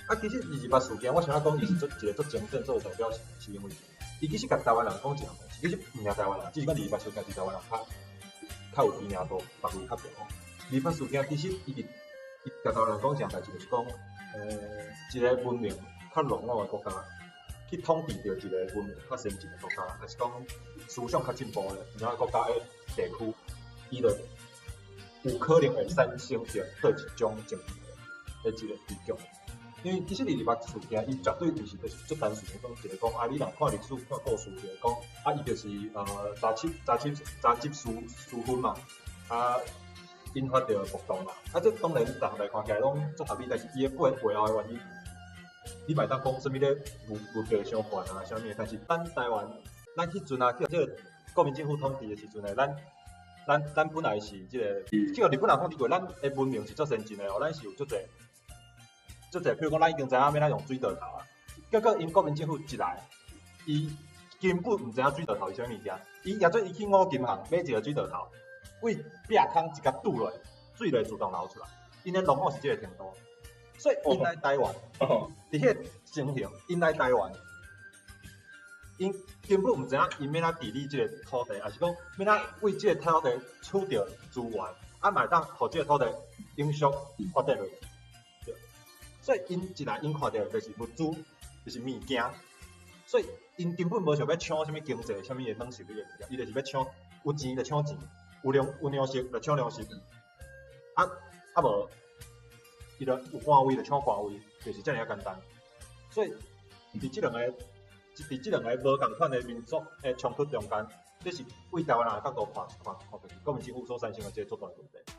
啊，其實二二八事件，我想欲講伊是足一個足精準、足有代表性的，是因為伊其實共台灣人講一項代誌，其實毋爾台灣人，只是講二二八事件佇台灣人較較有知名度，別位較無。二二八事件其實伊佇伊共台灣人講一項代誌，就是講，一個文明較落後的國家，去統治著一個文明較先進的國家，抑是講思想較進步的兩个國家的地區，伊就有可能會產生著佗一種政治的這個悲劇。因為其實二二八事件，伊絕對毋是就是足單純的講一個講啊，你若看歷史看故事，就是講啊，伊就是查緝私分嘛，啊，引發著暴動嘛。啊，這當然逐項來看起來攏足合理，但是伊的背後的原因，你嘛會當講啥物咧物價傷懸啊，啥物的。但是咱台灣，咱彼陣啊，去這個國民政府統治的時陣呢，咱本來是這個，這個日本人統治過，咱的文明是足先進的哦，咱是有足濟。足濟，譬如講，咱已經知影欲按怎用水稻頭啊。結果𪜶國民政府一來，伊根本毋知影水稻頭是啥物物件。伊也做伊去五金行買一個水稻頭，為壁空一共拄落，水就會自動流出來。𪜶的農夫是這個程度，所以𪜶來台灣，佇彼個情形，𪜶來台灣，𪜶根本毋知影𪜶欲按怎治理這個土地，抑是講欲按怎為這個土地取著資源，啊嘛會當予這個土地永續發展落去。所以𪜶一來，𪜶看著就是物資，就是物件，所以𪜶根本無想欲搶啥物經濟、啥物的軟實力的物件，伊就是欲搶有錢就搶錢，有糧食就搶糧食，啊無，伊就有官位就搶官位，就是遮爾仔簡單。所以佇這兩個無仝款的民族的衝突中間，這是對台灣人的角度看，看，看，就是國民政府所產生的這個足大問題。